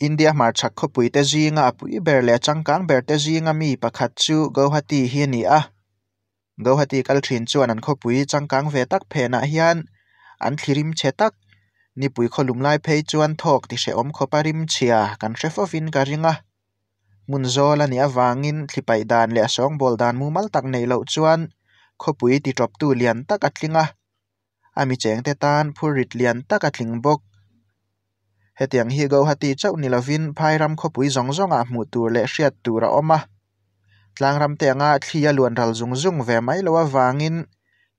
India hmarchhak khawpuite zinga a pui ber leh a changkang berte zinga mi pakhat chu Guwahati hi a ni a. Guwahati kal thin chuan an khawpui changkang ve tak phenah hian an thli rim chhe tak, nipui khawlum lai phei chuan thawk ti hrehawm khawpa rim chhia kan hre fovin ka ring a. Hmun zawl a nih avangin thli paih dan leh a sawngbawl dan mumal tak neih loh chuan khawpui ti tawptu lian tak a tling a, a mi chengte tan phurrit lian tak a tling bawk. Hetiang hi Guwahati chauh ni lovin phairam khawpui zawng zawngah hmuh tur leh hriat tur a awm a. Tlangram te anga thli a luan ral zung zung ve mai loh avangin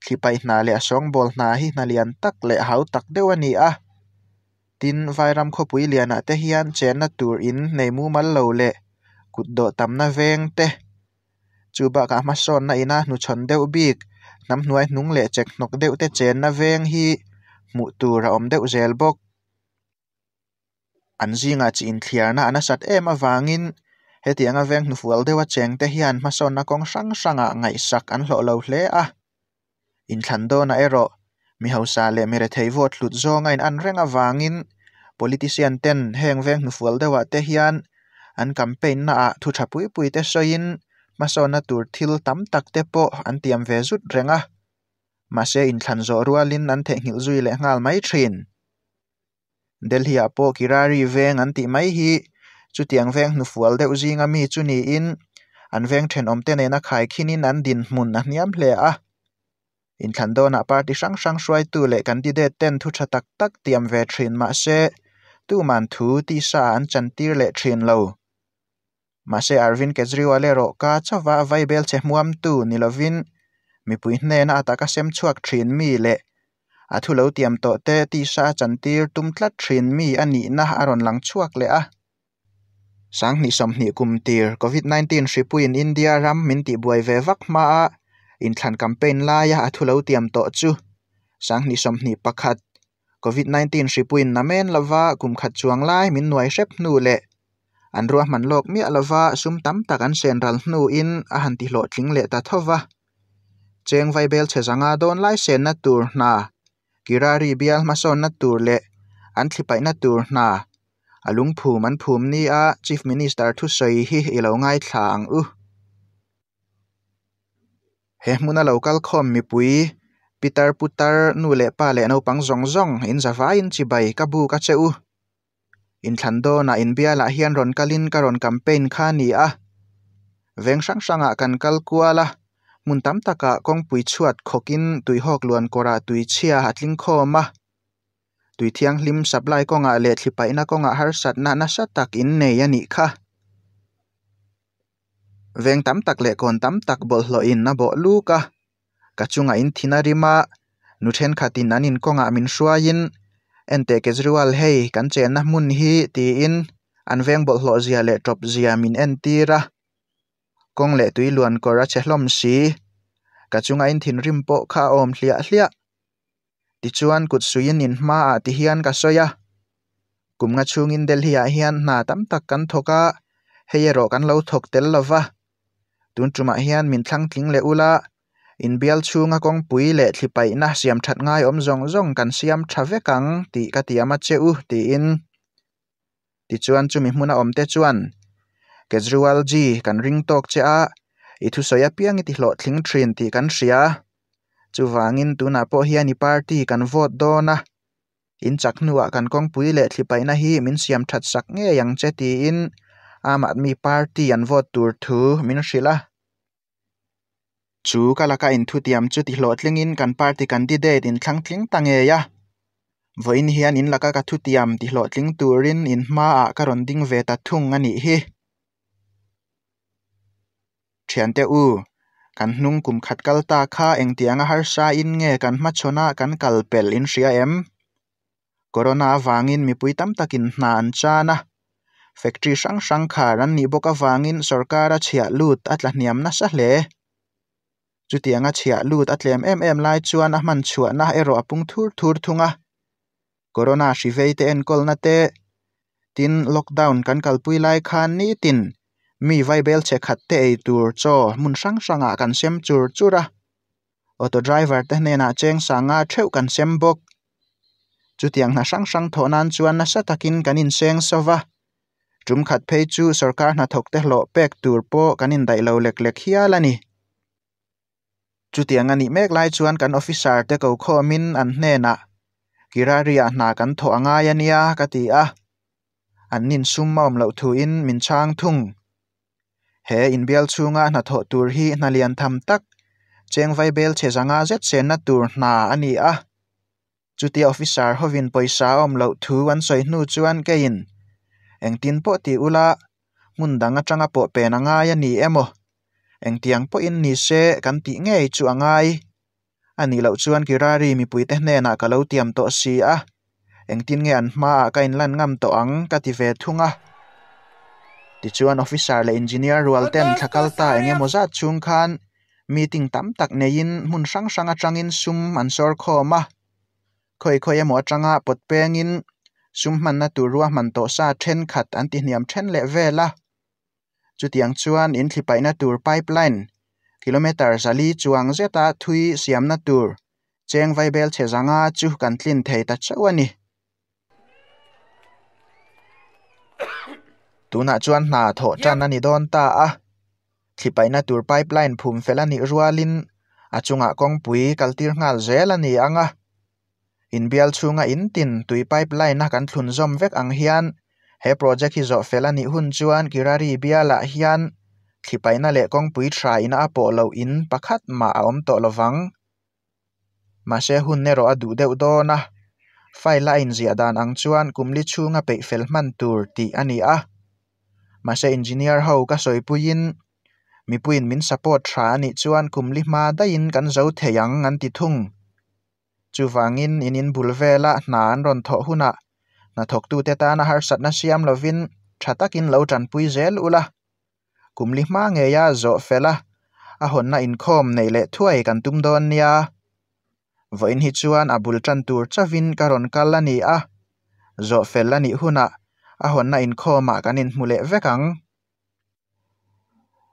thli paih hna leh a sawngbawl hna hi hna lian tak leh hau tak deuh a ni a. Tin, vairam khawpui lianah te hian chenna tur in nei mumal lo leh kutdawh tamna veng te, chu bakah hmasawnna ina hnuchhawn deuh bik, hnam hnuai hnung leh chek hnawk deuh te chenna veng hi hmuh tur a awm deuh zel bawk. An zingah chi inthliarna a nasat em avangin hetianga veng hnufual deuha chengte hian hmasawnna kawng hrang hrangah ngaihsak an hlawh lo hle a. Inthlan dawnah erawh mi hausa leh mi rethei vote hlut zawnga in an reng avangin politician ten heng veng hnufual deuhah te hian an campaign naah thu tha pui pui te sawiin hmasawnna tur thil tam tak te pawh an tiam ve zut reng a. Mahse inthlan zawh rualin an theihnghilh zui leh nghal mai thin. Delhi-ah pawh Kirari veng an tih mai hi chutiang veng hnufual deuh zinga mi chu niin an veng thenawmte nena khaikhinin an dinhmun a hniam hle a. Inthlan dawnah party hrang hrang hruaitu leh candidate ten thu tha tak tak tiam ve thin mah se tuman thu tisa an chantir leh thin lo. Mahse Arvind Kejriwal erawh ka chauva vaibel che hmuamtu ni lovin mipui hnena a taka sem chhuak thin mi leh a thu lo tiam tawh te tisa a chantir tum tlat thin mi a nihna a rawn lang chhuak leh a. 2020 kum tir Covid-19 hripuiin India ram min tihbuai ve vak hmaa inthlan campaign laia a thu lo tiam tawh chu 2021 Covid-19 hripuiin namen lova kum khat chuang lai min nuai hrep hnu leh an ruahman lawk miah lova sum tam tak an sen ral hnuin a han tihlawhtling leh ta tho va. Cheng vaibel chhe zanga dawn lai senna tur hna, Kirari bial hmasawnna tur leh an thli paihna tur hna, a lungphum an phum nia Chief Minister thusawi hi i lo ngaithla ang u. He hmuna lo kal khawm mipui, pitar putar, nu leh pa leh naupang zawng zawng in zavaiin chibai ka buk a che u. Inthlan dawnah inbialah hian rawn kalin ka rawn campaign kha a ni a. Veng hrang hrangah kan kal kual a, hmun tam takah kawngpui chhuat khawkin tuihawk luan kawrah tuichhia a tling khawm a. Tui thianghlim supply kawngah leh thli paihna kawngah harsatna nasa tak in nei a nih kha. Veng tam tak leh kawn tam tak bawlhhlawhin a bawh luk a. Ka chungah in thin a rim a, nu thenkhatin an inkawngah min hruaiin, Enteh Kejriwal hei kan chenna hmun hi tiin an veng bawlhhlawh zia leh tawp zia min entir a. Kawng leh tui luan kawr a che hlawm si. Ka chunga in thinrim pawh kha a awm hliah hliah. Tichuan kut suiin in hmaah ti hian ka sawi a. Kum nga chhungin Delhi-ah hian hna tam tak kan thawk a, hei erawh kan lo thawk tel lo va. Tun tumah hian min thlang tling leh ula, inbial chhunga kawngpui leh thli paihna siam that ngai awm zawng zawng kan siam tha vek ang tih ka tiam a che u, tiin. Tichuan chumi hmuna awmte chuan, Kejriwal ji, kan ring tawk che a, i thusawi apiang i tihlawhtling thin tih kan hria. Chuvangin tunah pawh hian i party kan vote dawn a, In chak hnuah kan kawngpui leh thli paihna hi min siam that sak ngei ang che tiin Aam Aadmi Party an vote tur thu min hrilh a. Chu ka laka inthutiam chu tihlawhtlingin kan party candidate inthlang tling ta ngei a. Vawiin hian in laka ka thutiam tihlawhtling turin in hmaah ka rawn ding ve ta thung a nih hi. Thiante u, kan hnung kum khat kal ta kha engtianga harsa in nge kan hmachhawn a kan kal pelh in hria em? Corona avangin mipui tam takin hna an chan a, factory hrang hrang khar an nih bawk avangin sorkar a chhiah lut a tla hniam nasa hle. Chutianga chhiah lut a tlem em em lai chuan a hman chhuahna erawh a pung thur thur thung a. Corona hri vei te enkawlna te, tin lockdown kan kalpui lai khan nitin mi vaibel chhe khat te ei tur chaw hmun hrang hrangah kan sem chur chur a, auto driver te hnenah cheng sanga theuh kan sem bawk. Chutiang hna hrang hrang thawh nan chuan nasa takin kan inseng so va. Tum khat phei chu sorkar hnathawkte hlawh pek tur pawh kan indaih lo lek lek hial a ni. Chutiang a nih mek lai chuan kan officer te ko khawmin an hnenah Kirari-ah hna kan thawh a ngai a nia ka ti a. An nin sum a awm loh thuin min chhang thung. He inbial chhunga hnathawh tur hi hna lian tham tak, cheng vaibel chhe zanga zet senna tur hna a ni a. Chutia officer hovin pawisa a awm loh thu an sawi hnu chuan keiin engtin pawh ti ula hmun dang atanga pawh pen a ngai a ni emaw, engtiang pawhin ni se kan tih ngei chu a ngai. A nih loh chuan Kirari mipuite hnenah ka lo tiam tawh si a, engtin nge an hmaah ka inlan ngam tawh ang ka ti ve thung a. Tichuan officer leh engineer rual ten thla kal ta eng emaw zat chhung khan meeting tam tak neiin hmun hrang hrang atangin sum an sawr khawm a. Khawi khawi emaw atanga pawt pengin sum hmanna tur ruahman tawh sa thenkhat an ti hniam then leh vel a. Chutiang chuan in thli paihna tur pipeline kilometre zali chuang zeta thui siamna tur cheng vaibel chhe zanga chu kan tlin thei ta chauh a ni. Tunah chuan hna thawh tan a ni dawn ta a, thli paihna tur pipeline phum fel a nih rualin a chungah kawngpui kaltir nghal zel a ni ang a. Inbial chhunga in tin tui pipeline a kan thlun zawm vek ang hian he project hi zawh fel a nih hun chuan Kirari bialah hian thli paihna leh kawngpui tha ina a pawh loh in pakhat mah a awm tawh lovang. Mahse hun erawh a duh deuh dawn a, file a inziah dan ang chuan kum li chhunga peih fel hman tur tih a ni a. Mahse engineer ho ka sawipuiin mipuiin min support tha a nih chuan kum li hma daihin kan zo thei ang an ti thung. Chuvangin in in bul vela hna an rawn thawh hunah hnathawktute tana harsatna siam lovin tha takin lo tanpui zel ula. Kum li hma ngeia zawh fel a, a hawnna inkhawm neih leh thuai kan tum dawn nia. Vawiin hi chuan a bul tan tur chauhin ka rawn kal a ni a, zawh fel a nih hunah a hawnna inkhawmah kan inhmu leh vek ang.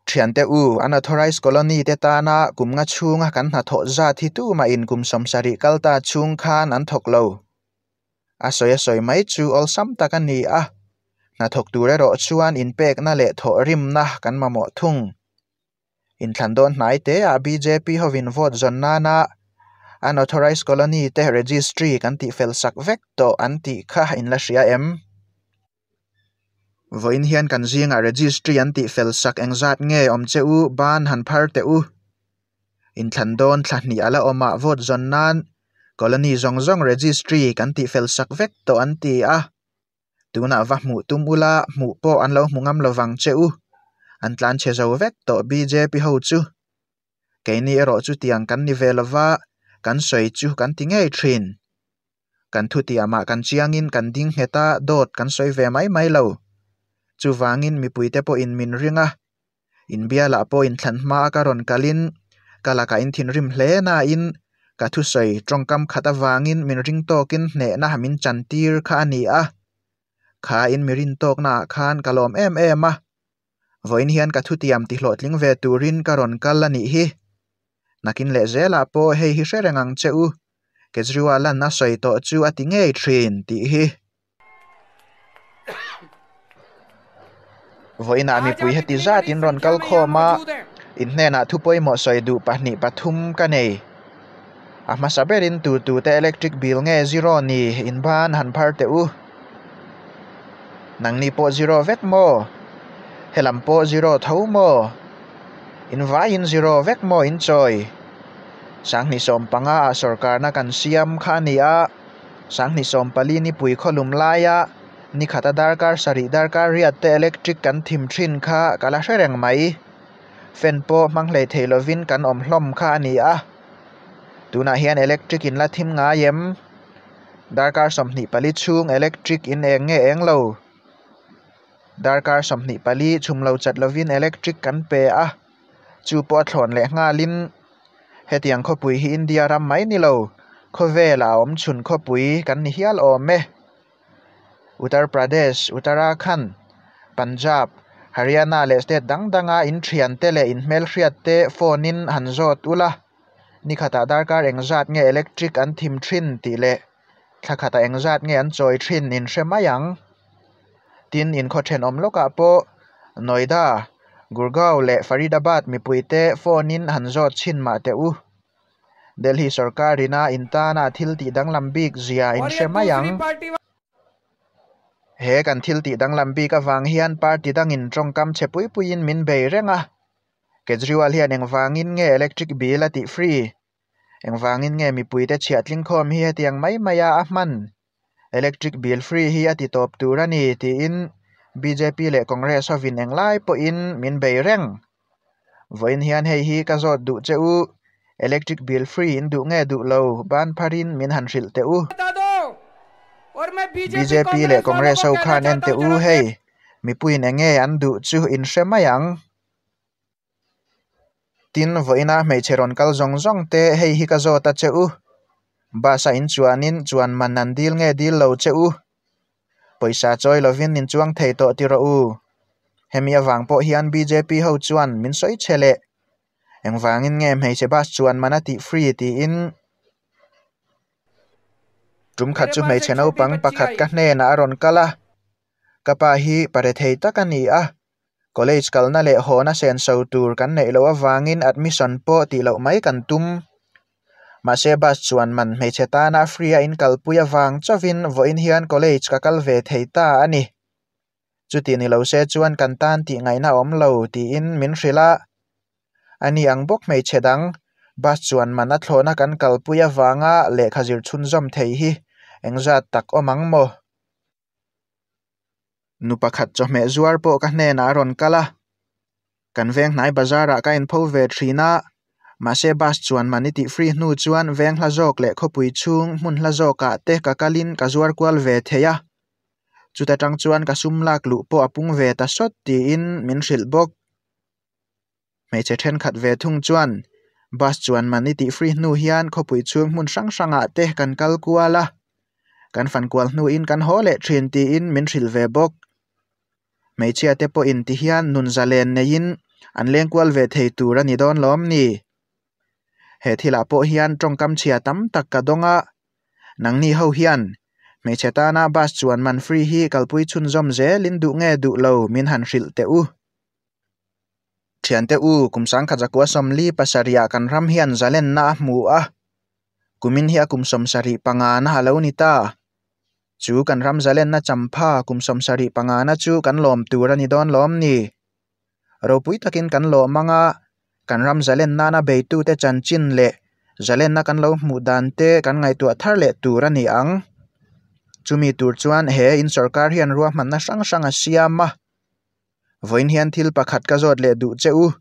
Thiante u, unauthorized colony te tana kum nga chhunga kan hnathawh zat hi tumahin kum 70 kal ta chhung khan an thawk lo. A sawi a sawi mai chu awlsam tak a ni a, hnathawk tur erawh chuan inpekna leh thawhrimna kan mamawh thung. Inthlan dawn hnai te ah bjp hovin vote zawn nana unauthorized colony te registry kan tihfel sak vek tawh an tih kha in la hria em? Vawiin hian kan zingah registry an tihfel sak engzat nge awm che u ban han phar teh u. Inthlan dawn thla hnih a la awmah vote zawn nan colony zawng zawng registry kan tihfel sak vek tawh an ti a. Tunah va hmuh tum ula hmuh pawh an lo hmu ngam lovang che u. An tlan chhe zo vek tawh bjp ho chu. Keini erawh chutiang kan ni ve lova kan sawi chu kan ti ngei thin. Kan thutiamah kan chiangin kan ding nghet a, dawt kan sawi ve mai mai lo. Chuvangin mipuite pawhin min ring a, inbialah pawh inthlan hma a ka rawn kalin ka lakah in thinrim hle nain ka thusawi tawngkam khat avangin min ring tawkin hnehna min chantir kha a ni a. Kha in mi rin tawknaah khan ka lawm em em a. Vawiin hian ka thutiam tihlawhtling ve turin ka rawn kal a nih hi. Nakin leh zelah pawh hei hi hre reng ang che u, Kejriwal-a'n a sawi tawh chu a ti ngei thin tih hi. Vawiinah mipui heti zatin rawn kal khawm a, in hnenah thu pawimawh sawi duh pahnih pathum ka nei. A hmasa berin tu tute electric bill nge zero ni in ban han phar teh u. Nangni pawh zero vek maw? Helam pawh zero tho maw? In vaiin zero vek maw in chawi? Sanghnih 15 ah sorkarna kan siam kha a ni a, sanghnih 14 nipui khawlum laia nikhata darkar sarih darkar riat te electric kan thim thin kha ka la hre reng mai. Fan pawh hmang hlei thei lovin kan awm hlawm kha a ni a. Tunah hian electric in la thim ngai em? Darkar 24 chhung electric in eng nge eng lo? Darkar 24 chhum lo chat lovin electric kan pe a, chu pawh a thlawn leh nghalin hetiang khawpui hi India ram mai ni lo, khawvela a awm chhun khawpui kan ni hial awm e. Uttar Pradesh, Uttarakhand, Punjab, Haryana leh state dang danga in thiante leh in hmelhriatte phone in han zawt ula, nikhatah darkar engzat nge electric an thim thin tih leh thla khatah engzat nge an chawi thin in hre mai ang. Tin, in khaw thenawm lawkah pawh Noida, Gurgaon leh Faridabad mipuite phone in han zawt chhin mah teh u. Delhi sorkarin a in tana thil tih danglam bik zia in hre mai ang. He kan thil tih danglam bik avang hian party dangin tawngkam chhe pui puiin min bei reng a. Kejriwal hian engvangin nge electric bill a tih free? Engvangin nge mipuite chhiah tlingkhawm hi hetiang mai maia a hman? Electric bill free hi a ti tawp tur a ni tiin bjp leh Congress hovin englai pawhin min bei reng. Vawiin hian hei hi ka zawt duh che u, electric bill free in duh nge duh lo ban pharin min han hrilh teh u. Bjp leh Congress ho khan en teh u hei, mipuiin enge an duh chu in hre mai ang. Tin, vawiina hmeichhe rawn kal zawng zawng te hei hi ka zawt a che u. Bus a in chuanin chuan man an dil nge dil lo che u. Pawisa chawi lovin in chuang thei tawh ti rawh u. Hemi avang pawh hian bjp ho chuan min sawi che leh. Engvangin nge hmeichhe bus chuan man a tih free tiin. Tum khat chu hmeichhe naupang pakhat ka hnenah a rawn kal a. Ka pa hi pare thei tak a ni a. College kalna leh hawna senso tur kan neih loh avangin admission pawh tih loh mai kan tum. Mahse bus chuan man hmeichhe tana free a in kalpui avang chauhin vawiin hian college ka kal ve thei ta a ni. Chuti ni lo se chuan kan tan tih ngaihna awm lo tiin min hrilh a. A ni ang bawk hmeichhe dang bus chuan man a thlawhna kan kalpui avanga lehkha zir chhunzawm thei hi engzat tak awm ang maw? Nu pakhat chawhmeh zuar pawh ka hnenah a rawn kal a, kan veng hnai bazar ah ka inpho ve thin a, mahse bus chuan man i tih free hnu chuan veng hla zawk leh khawpui chhung hmun hla zawk ah te ka kalin ka zuar kual ve thei a, chuta tang chuan ka sum lak luh pawh a pung ve ta sawt tiin min hrilh bawk. Hmeichhe thenkhat ve thung chuan bus chuan man i tih free hnu hian khawpui chhung hmun hrang hrangah te kan kal kual a, kan fan kual hnuin kan haw leh thin tiin min hrilh ve bawk. Hmeichhia te pawhin ti hian nun zalen neiin an leng kual ve thei tur a ni dawn lawm ni? He thilah pawh hian tawngkam chhia tam tak ka dawng a, nangni ho hian hmeichhe tana bus chuan man free hi kalpui chhunzawm zelin duh nge duh lo min han hrilh teh u. Thiante u, kum sangkhat zakua sawmli pasarihah kan ram hian zalenna a hmu a, kumin hi a kum sawmsarih pangana a lo ni ta. Chu kan ram zalenna champha kum sawmsarih pangana chu kan lawm tur a ni dawn lawm ni? Ropui takin kan lawm ang a, kan ram zalen nana beitute chanchin leh zalenna kan lo hmuh dan te kan ngaihtuah thar leh tur a ni ang. Chumi tur chuan he in sawrkar hian ruahmanna hrang hrang a siam a. Vawiin hian thil pakhat ka zawt leh duh che u.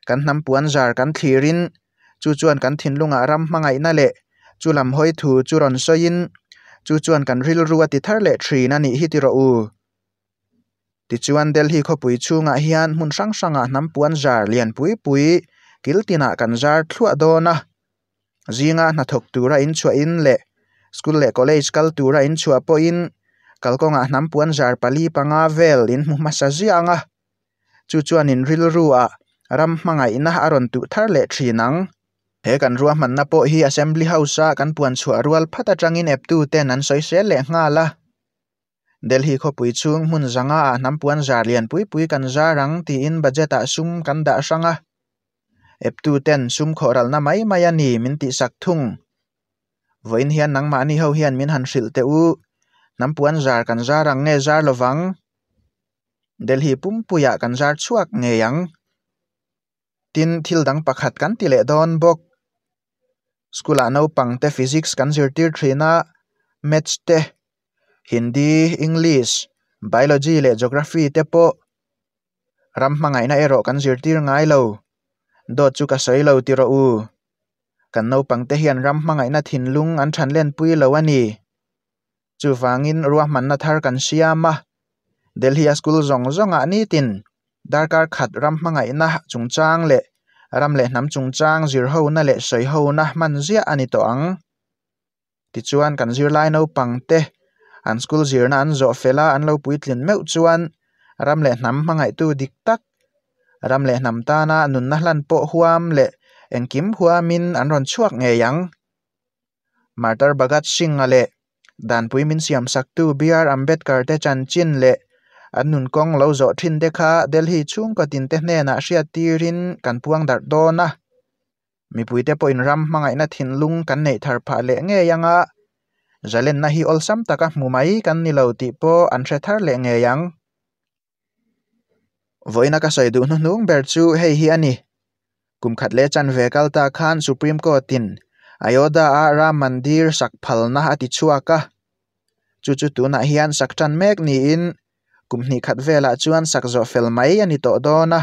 Kan hnam puan zar kan thlirin chu chuan kan thinlungah ram hmangaihna leh chu lam hawi thu chu rawn sawiin chu chuan kan rilru a ti thar leh thin a nih hi ti rawh u. Tichuan Delhi khawpui chhungah hian hmun hrang hrangah hnam puan zar lian pui pui kil tinah kan zar thluah dawn a. Zinga hnathawk tura inchhuahin leh school leh college kal tura inchhuah pawhin kalkawngah hnam puan zar pali panga vel in hmu hmasa ziah ang a, chu chuan in rilru ah ram hmangaihna a rawn tuh thar leh thin ang. He kan ruahmanna pawh hi Assembly House a kan puan chhuah rual phat atangin eptu ten an sawi sel leh nghal a. Delhi khawpui chhung hmun zanga ah hnam puan zar lian pui pui kan zar ang tiin budget ah sum kan dah hrang a. Eptu ten sum khawhralna mai mai a ni min tihsak thung. Vawiin hian nangmahni ho hian min han hrilh teh u, hnam puan zar kan zar ang nge zar lovang? Delhi pumpuiah kan zar chhuak ngei ang. Tin, thil dang pakhat kan ti leh dawn bawk. School-ah naupang te physics kan zirtir thin a, maths te, Hindi, English, Biology leh Geography te pawh ram hmangaihna erawh kan zirtir ngai lo. Dawt chu ka sawi lo ti rawh u. Kan naupang te hian ram hmangaihna thinlung an than lenpui lo a ni. Chuvangin ruahmanna thar kan siam a, Delhi-a school zawng zawngah nitin darkar khat ram hmangaihna chungchang leh ram leh hnam chungchang zirhona leh sawihona hman ziah a ni tawh ang. Tichuan kan zirlai naupang te an school zirna an zawh fel a, an lo puitlin meuh chuan ram leh hnam hmangaihtu dik tak, ram leh hnam tana nunna hlan pawh huam leh engkim huamin an rawn chhuak ngei ang. Martar Bhagat Singh-a leh Danpui min siamsaktu BR Ambedkar te chanchin leh An nun kawng lo zawh thin te kha Delhi chhungkaw tin te hnenah hriattirin kan puang darh dawn a. Mipuite pawhin ram hmangaihna thinlung kan neih thar phah leh ngei ang a, zalenna hi awlsam taka hmu mai kan ni lo tih pawh an hre thar leh ngei ang. Vawiina ka sawi duh hnuhnung ber chu hei hi a ni. Kum khat leh chanve kal ta khan Supreme Court-in Ayodhya-a Ram Mandir sak phalna a ti chhuak a. Chu chu tunah hian sak tan mek niin kum hnih khat velah chuan sak zawh fel mai a ni tawh dawn a.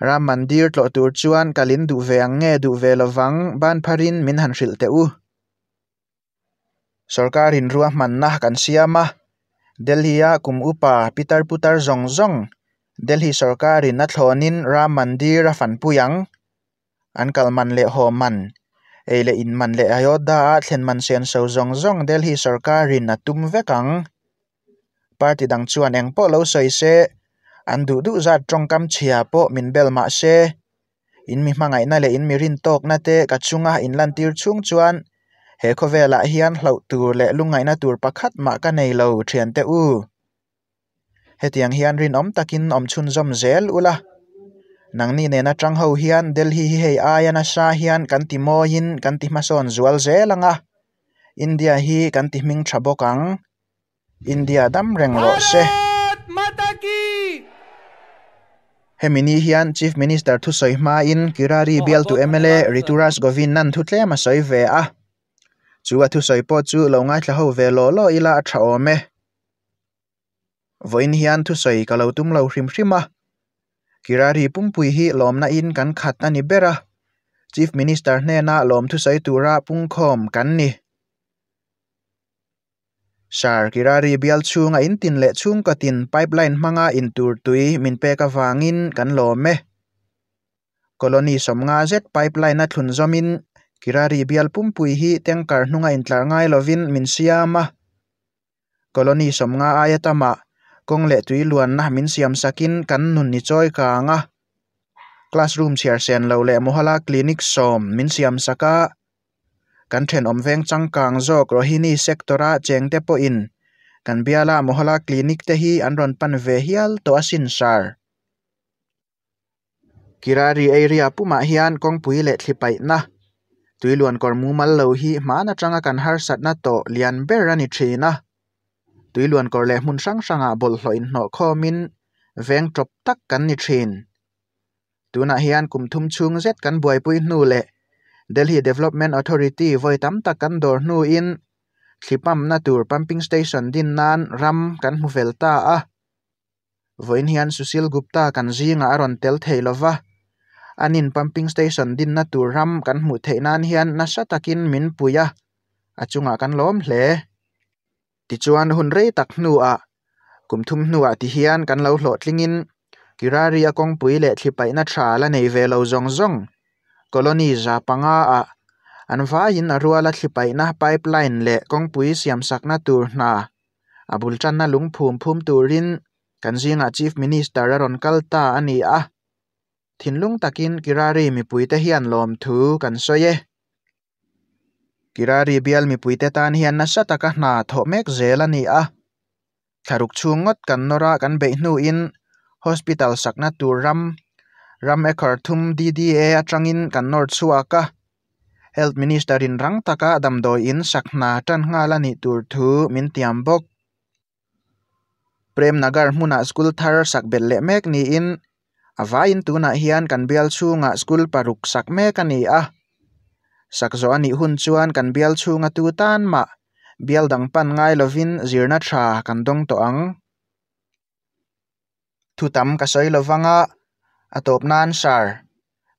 Ram Mandir tlawh tur chuan kal in duh ve ang nge duh ve lovang ban pharin min han hrilh teh u. Sorkarin ruahmanna kan siam a, Delhi-a kum upa pitar putar zawng zawng Delhi sorkarin a thlawnin Ram Mandir a fanpui ang. An kal man leh haw man, ei leh in man leh Ayodhya-a thlen man senso zawng zawng Delhi sorkarin a tum vek ang. Party dang chuan eng pawh lo sawi se, an duh duh zat tawngkam chhia pawh min bel mah se, in mi hmangaihna leh in mi rintawkna te ka chunga in lantir chhung chuan he khawvelah hian hlauh tur leh lungngaihna tur pakhat mah ka nei lo thiante u. Hetiang hian rinawm takin awm chhunzawm zel ula. Nangni nena tang ho hian Delhi hi hei aia nasa hian kan ti mawiin kan ti hmasawn zual zel ang a, India hi kan ti hming tha bawk ang. India dam reng rawh se. Hemi ni hian Chief Minister thusawi hmain Kirari bialtu mla Rituraj Govind-a'n thu tlem a sawi ve a. Chu a thusawi pawh chu lo ngaithla ho ve law law ila a tha awm e. Vawiin hian thusawi ka lo tum lo hrim hrim a. Kirari pumpui hi lawmna in kan khat a ni ber a. Chief Minister hnena lawm thusawi tura pungkhawm kan ni. Sir, Kirari bial chhunga in tin leh chhungkaw tin pipeline hmanga in tur tui min pek avangin kan lawm e. Colony sawmnga zet pipeline a thlun zawmin Kirari bial pumpui hi tanker hnunga intlar ngai lovin min siam a. Colony sawmnga aia tamah kawng leh tui luanna min siam sakin kan nun ni chawi kang a. Classroom chhiar sen lo leh Mohalla Clinic sawm min siam sak a. Kan thenawm veng changkang zawk Rohini sector-a chengte pawhin kan biala Mohalla Clinic te hi an rawn pan ve hial tawh asin sir. Kirari area pumah hian kawngpui leh thli paihna, tuiluan kawr mumal lo hi hman atanga kan harsatna tawh lian ber a ni thin a. Tuiluan kawr leh hmun hrang hrangah bawlhhlawh inhnawh khawmin veng tawp tak kan ni thin. Tunah hian kum thum chhung zet kan buaipui hnu leh Delhi Development Authority vawi tam tak kan dawr hnuin thli pump-na tur pumping station din nan ram kan hmu fel ta a. Vawiin hian Sushil Gupta kan zingah a rawn tel thei lo va, anin pumping station dinna tur ram kan hmuh theih nan hian nasa takin min pui a, a chungah kan lawm hle. Tichuan hun rei tak hnuah, kum thum hnuah ti hian kan lo hlawhtlingin Kirari-a kawngpui leh thli paihna tha la nei ve lo zawng zawng colony za panga ah an vaiin a ruala thli paihna pipeline leh kawngpui siamsakna tur hna a bul tanna lungphum phum turin kan zingah Chief Minister a rawn kal ta a ni a. Thinlung takin Kirari mipuite hian lawmthu kan sawi e. Kirari bial mipuite tan hian nasa taka hna thawh mek zel a ni a. Thlaruk chhung ngawt kan nawr a kan beih hnuin hospital sakna tur ram, ram acre thum DDA atangin kan nawr chhuak a. Health Minister in rang taka damdawi in sak hna tan nghal a nih tur thu min tiam bawk. Prem Nagar hmunah school thar sak belh leh mek niin a vaiin tunah hian kan bial chhungah school paruk sak mek a ni a. Sak zawh a nih hun chuan kan bial chhunga tu tan mah bial dang pan ngai lovin zirna tha kan dawng tawh ang. Thu tam ka sawi lo vang a, a tawp nan sir.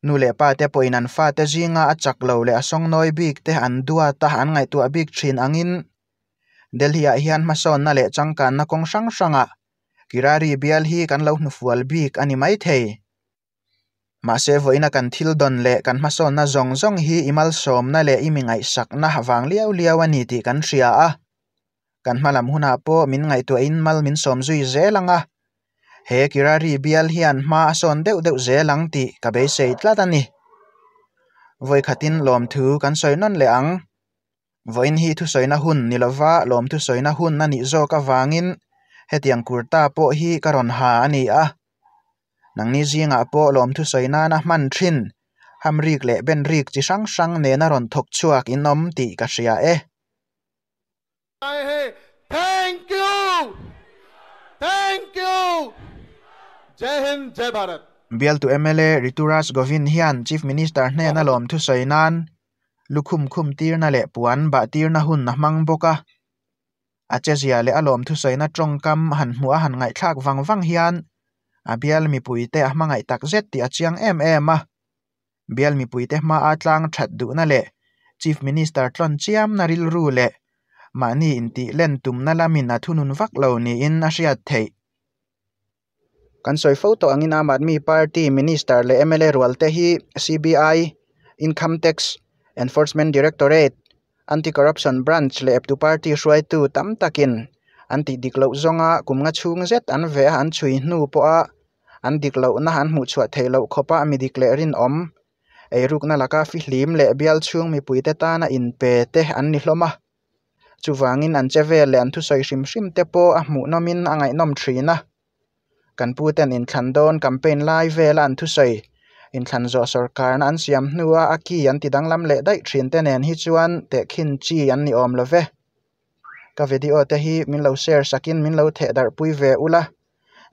Nu leh pa te pawhin an fate zinga a chak lo leh a sawngnawi bik te an duat a, an ngaihtuah bik thin angin Delhi-ah hian hmasawnna leh changkanna kawng hrang hrangah Kirari bial hi kan lo hnufual bik a ni maithei. Mahse vawiina kan thil dawn leh kan hmasawnna zawng zawng hi i malsawmna leh i mi ngaihsakna vang liau liau a ni tih kan hria a. Kan hma lam hunah pawh min ngaihtuahin mal min sawm zui zel ang a, he Kirari bial hian hma a sawn deuh deuh zel ang tih ka beisei tlat a ni. Vawikhatin lawmthu kan sawi nawn leh ang. Vawiin hi thusawina hun ni lova lawmthusawina hun a nih zawk avangin Hetiang kurta pawh hi ka rawn ha a ni a. Nangni zingah pawh lawmthu sawi nana hman thin hamrik leh benrik chi hrang hrang nena rawn thawk chhuak in awm tih ka hria e. Thank you! Thank you! Jai Hind, Jai Bharat! Bialtu mla Rituraj Govind hian Chief Minister hnena lawmthu sawi nan lukhum khum tirna leh puan bah tirna hun a hmang bawk a. A chezia leh a lawmthu sawina tawngkam han hmuh a han ngaihthlak vang vang hian a bial mipuite a hmangaih tak zet tih a chiang em em a. Bial mipuite hmaa tlang that duhna leh Chief Minister tlawn chiamna rilru leh mahni intih len tumna lamin a thunun vak lo niin a hriat theih. Kan sawi fo tawh angin Aam Aadmi Party Minister leh mla rualte hi CBI, Income Tax Enforcement Directorate, Anti-Corruption Branch leh eptu party hruaitu tam takin an tih dik loh zawnga kum nga chhung zet an veh a an chhui hnu pawha an dik lohna an hmuh chhuah theih loh khawpa mi dik leh rinawm eirukna laka fihlim leh bial chhung mipuite tana inpe te an ni hlawm a. Chuvangin an che vel leh an thusawi hrim hrim te pawh a hmuhnawmin a ngaihnawm thin a. Kan puten inthlan dawn campaign lai vela an thusawi inthlan zawh sawrkarna an siam hnua a ki an ti danglam leh daih thin te nen hi chuan tehkhin chi an ni awm lo ve. Ka video te hi min lo share sakin min lo theh darh pui ve ula.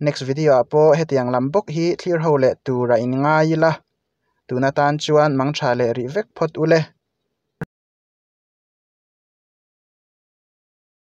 Next video ah pawh hetiang lam bawk hi thlir ho leh tur a inngai ila. Tun atan chuan mangtha leh rih vek phawt ule.